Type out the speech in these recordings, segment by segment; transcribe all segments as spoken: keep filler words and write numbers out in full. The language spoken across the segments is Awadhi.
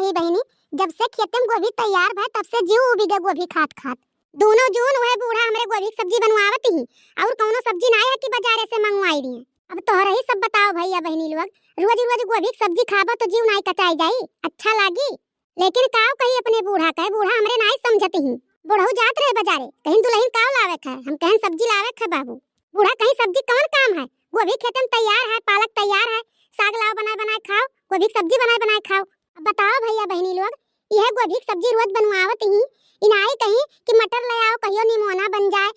ए बहिनी, जब से खेते में गोभी तैयार भय, तब से जीव उबि गए गोभी खात खात। दूनो जून वह बूढ़ा हमरे गोभी के सब्जी बनवावत ही, और कौनो सब्जी ना है कि बाजारे से मंगवाई रही। अब तोहरे ही सब बताओ भैया बहिनी लोग, रोज रोज गोभी के सब्जी खाबो तो जीव नाई कचाई जाई, अच्छा लागी? लेकिन काव कही अपने बूढ़ा का, बूढ़ा हमरे नाई समझत ही। बूढ़ऊ जात रहे बाजारे, कहीं दुलहिन काव लावे क है, हम कहन सब्जी लावे क है बाबू। बूढ़ा कहीं सब्जी कौन काम है, गोभी खेते में तैयार है, पालक तैयार है, साग लाओ बनाए बनाए खाओ, गोभी के सब्जी बनाए बनाए खाओ। अब बताओ भैया बहिनी लोग, यह गोभी के सब्जी रोज बनवावत ही, इनाई कहीं कि मटर ले आओ, कहियो निमोना बन जाए,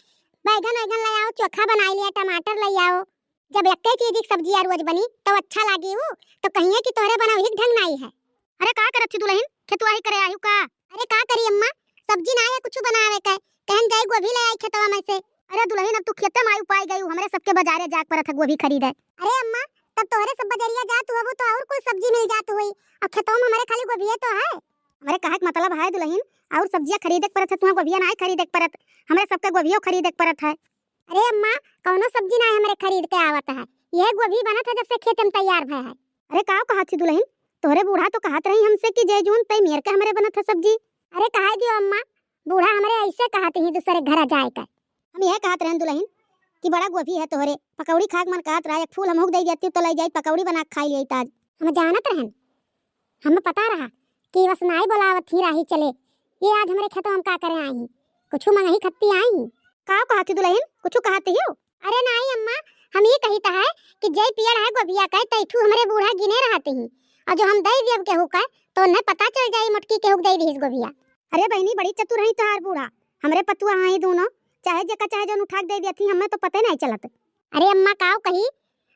बैगन वैगन ले आओ, चोखा बनाई लिया, टमाटर ले आओ। जब एक्के चीज की सब्जिया रोज बनी तो अच्छा लागी हूँ, तो कहिए कि तोहरे बनौही के ढंग नाई है। अरे का करत थी दुलहिन, खेतुआही करे आयु का? अरे का करी अम्मा, सब्जी ना है कुछ बनावे के, कहन जाई गोभी ले आई खेतवा में से। अरे दुलहिन, अब तू खेते में आई उपाय गई, हमरे सबके बाजारे जाके परत है गोभी खरीदे। अरे अम्मा, तब तोहरे सब बजरिया जात हुआ तो और कुछ सब्जी मिल जात हुई, और खेतवा में हमारे खाली गोभिये तो है। हमरे कहे के मतलब है दुलहिन, और सब्जियां खरीदे के परत है, तुहा गोभिया ना खरीदे के परत, हमरे सबके गोभियो खरीदे के परत है। अरे अम्मा, कौनो सब्जी ना हमरे खरीद के आवत है, यह गोभी बनत है जब से खेत में तैयार भय है। अरे काव कहत थी दुलहिन, तोहरे बूढ़ा तो कहत रही हमसे कि जय जून तय मेर के हमरे बनत है सब्जी। अरे कहे दियो अम्मा, बूढ़ा हमरे ऐसे कहत ही दूसरे घर जाए के। हम यह कहत रहन दुलहिन कि बड़ा गोभी है तोहरे, पकौड़ी खाए के मन कहत रहा, एक फूल हमहू के दे देती तो ले जाई पकौड़ी बना के खाई लिया आज। हम जानत रहन, हमें पता रहा कि बस नाई बोलावत ही राही चले, ये आज हमरे खेतवा में का करे आई ही, कुछ मंगही खत्ती आई ही। का कहत ही दुलहिन, कुछ कहत ही हो? अरे नाई अम्मा, हम ये कहित है कि जय पियड़ है गोभिया का, तैठू हमरे बूढ़ा गिने रहत ही, और जो हम दे दियब केहू का, तो उन्हें पता चल जाई मोटकी केहू के दे दिहिस गोभिया। अरे बहिनी, बड़ी चतुर है तोहार बूढ़ा, हमरे पतुआ हैं दोनों, चाहे जेका चाहे जौन उठा के दे देती, हमें तो पते नहीं चलत। अरे अम्मा काव कही,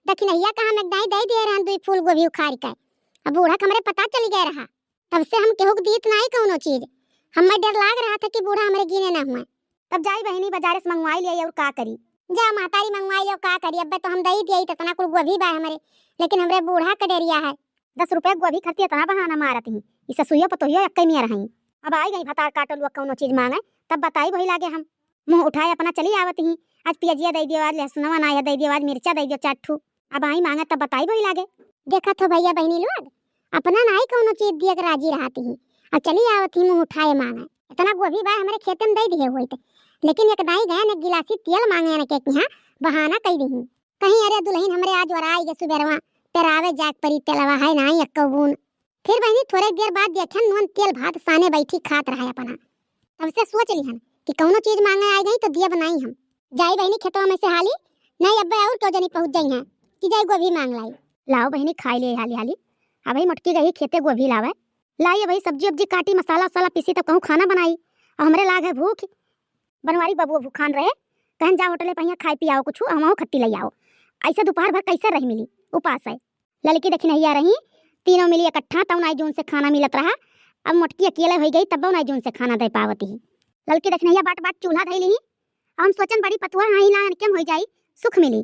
दखिनहिया का हम एक दाई दे दिए रहन दुई फूल गोभी उखाड़ के, अब बूढ़ा के हमरे पता चल गए रहा, तब से हम केहू के दीत नाई कौनो चीज। हमें डर लाग रहा था कि बूढ़ा हमरे गिने ना हुए। तब जाई बहिनी बाजारे से मंगवाई लिया और का करी। जा महतारी मंगवाई लिया का करी, अब्बे तो हम दई दिया इतना कुल गोभी बा हमरे, लेकिन हमरे बूढ़ा के डरिया है। दस रुपया गोभी खातिर इतना बहाना मारत ही, ई ससुइयो पतोहियो एक्के नियर हई। अब आई गई भतार काटो लोग कौनो चीज मांगे, तब बताई वही लागे हम। मुंह उठाए अपना चली आवत ही, आज पियजिया दे दियो, आज लहसुनवा ना है दे दियो, आज मिर्चा दे दियो चार ठू। अब आई मांगे तब बताई वही लागे। देखत हो भैया बहिनी लोग, अपना नाई कौनो चीज दिए के राजी रहत ही, अब चली आवत ही मुंह उठाए मांगे। इतना गोभी बा हमरे खेते में दे दिए हुई थे, लेकिन एक दाई गए ने गिलासी तेल मांगे ने के यहाँ बहाना कई दी। कहीं अरे दुलहिन हमरे आज वराई गे सुबेरवा, पेरावे जाए के परी तेलवा है नाई एक्को बून। फिर बहिनी थोरे देर बाद देखन नून तेल भात साने बैठी खात रहा अपना। तब से सोच लिहन कि कौनो चीज मांगे आ गई तो दियब नाई हम। जाई बहिनी खेतवा में से हाली, नहीं अब्बे और क्यों जनी पहुंच जाई हैं कि जाई गोभी मांग लाई। लाओ बहिनी खाई ले हाली हाली, अबही मोटकी गई खेते गोभी लावे। लाई अबही सब्जी उब्जी काटी, मसाला उसाला पीसी तब कहूँ खाना बनाई, और हमरे लाग है भूख। बनवारी बबुआ भूखान रहे, कहन जा होटले पहिया खाए पियाओ कुछ, हमहू खत्ती ले आओ। ऐसे दोपहर भर कैसे रह मिली, उपास है। ललकी दखिनहिया रही, तीनों मिली इकट्ठा, तब नाई जून से खाना मिलत रहा। अब मोटकी अकेले हो गई, तब नाई जून से खाना दे पावत ही। ललकी दखिनहिया बाट बाट चूल्हा धैली ही। हम सोचन बड़ी पतुआ हाँ ला अनके में हो जाई, सुख मिली,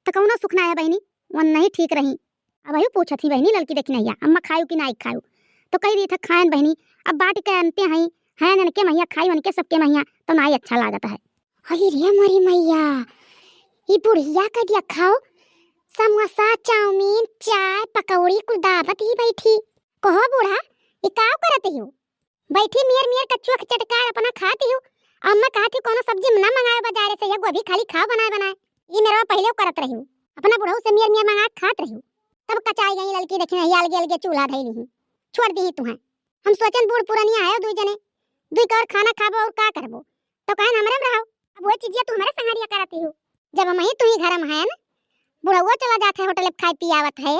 तो कौनो सुख ना है बहिनी, वन नहीं ठीक रही। अब अहू पूछत ही बहिनी ललकी दखिनहिया, अम्मा खायू कि नाई खायू? तो कही रही था खायन बहिनी, अब बाट के अनते हई, हैं अनके महिया खाई अनके सबके महिया, तो नाई अच्छा लागत है। अरे रे मोरी मैया, ई बुढ़िया का दिया खाओ, समोसा, चाउमीन, चाय, पकौड़ी कुल दाबत ही बैठी। कहो बूढ़ा, ई का करत ही हो? बैठी मियर मियर कचुआ के चटकार अपना खाती हूँ। अम्मा कहती कौनो सब्जी ना मंगाए बाजारे से, यह गोभी खाली खाओ बनाए बनाए। ई मेरा पहले करत रही हूँ, अपना बुढ़ऊ से मियर मियर मंगा के खात रही हूँ। तब कचाई गई ललकी दखिनहिया अलगे अलगे चूल्हा धैली ही, छोड़ दी ही तुहें। हम सोचन बूढ़ पुरानिया आयो दुई जने, दुई का और खाना खाबो और का करबो, तो कहन हमरे में रहो। अब वही चीजिया तू हमारे संगरिया करती हूँ, जब हम ही तू ही घर में है ना, बुढ़ऊ चला जात है होटल पे खाए पियावत है,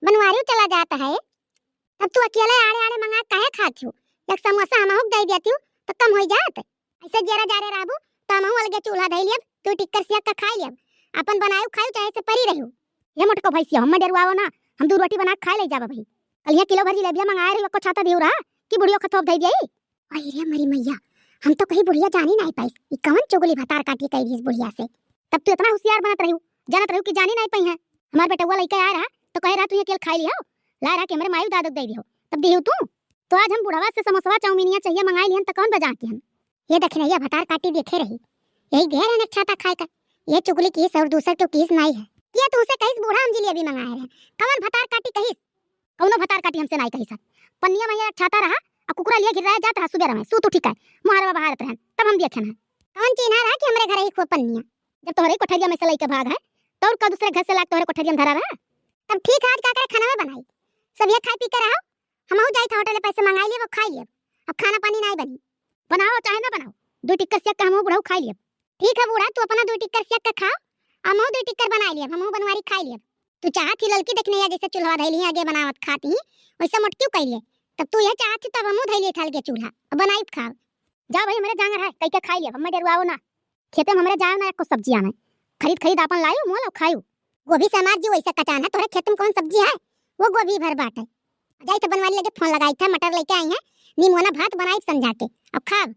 बनवारी चला जात है, तब तू अकेले आड़े आड़े मंगा काहे खात हूँ? एक समोसा हमहू के दे देती हूँ तो कम हो जात। ऐसे जेरा जारे रहबू तो हमहू अलगे चूल्हा धई लियब, तू टिक्कर सिया का खाई लियब, अपन बनायू खायू चाहे से परी रहू। ये मोटको भैंसिया, हमें डरवाओ ना, हम दू रोटी बना के खा ले जाब भाई। कल ये किलो भर जिलेबिया मंगाए रही, को छाता दियो रहा कि बुढ़ियो खतोप धई दिया। अरे रे मरी मैया, हम तो कहीं बुढ़िया जानी नहीं पाई, ई कवन चुगली भतार काटी कही इस बुढ़िया से। तब तू इतना होशियार बनत रहू, जानत रहू कि जानी नहीं पाई है। हमार बेटवा लइका आ रहा तो कहे रहा तू ये केल खाई लियो, ला रहा कि हमरे माई दादक दे दियो, तब दियो तू। तो आज हम बुढ़वा से समोसवा चाउमीनिया चाहिए मंगाई लिहन तो कौन बजा के हम? ये दखिनहिया भतार काटी देखे रही, यही घेर है न छाता खाए का। ये चुगली किस और दूसर क्यों किस नहीं है। ये तुमसे कहिस बूढ़ा हम जिलेबी मंगाए रहे, कवन भतार काटी कहिस? कौनो भतार काटी हमसे नाई कही सर। पन्निया मइया ठाता रहा, अउ कुकुरा लिए घिर्राए जात रहा सुबेर में, सूत उठी का, मोहरवा बहारत रहन, तब हम देखेन है। कौन चिन्हा रहा कि हमरे घर ही खूब पन्निया? जब तोहरे कोठरिया में से लइके भाग है, तो और का दूसरे घर से लाके तोहरे कोठरिया में धरा रहा? तब ठीक है, आज का करे खाना में बनाई? सब ये खाए पी के रहो, हमहू जाई था होटल पैसे मंगाई लेब, अब खाई लेब, अब खाना पानी नाई बनी। बनाओ चाहे ना बनाओ, दो टिक्कर सेक के हमहू बुढ़ऊ खाई लेब। ठीक है बूढ़ा, तू अपना दो टिक्कर सेक के खाओ, हमहू दो टिक्कर बनाई लेब, हमहू बनवारी खाई लेब। तू चाहत ही ललकी देखने या जैसे चूल्हा धैली आगे बनावत खाती ही, वैसे मोटकी कई ले। तब तू यह चाहत ही तब हमहू धैली थाल के चूल्हा, अब बनाई खाओ। जा भाई, हमरे जांगर है, कई के खाई लेब, अब मैं डेरुआओ ना। खेते में हमरे जाओ ना, एको सब्जी आवे, खरीद खरीद आपन लायो, मोल अउ खायो। गोभी से हमार जी वैसे कचान है, तोहरे खेत में कौन सब्जी है? वो गोभी भर बाटे। जाई तो बनवारी लगे फोन लगाई था, मटर लेके आई है, नीमोना भात बनाई संझा के, अब खाब।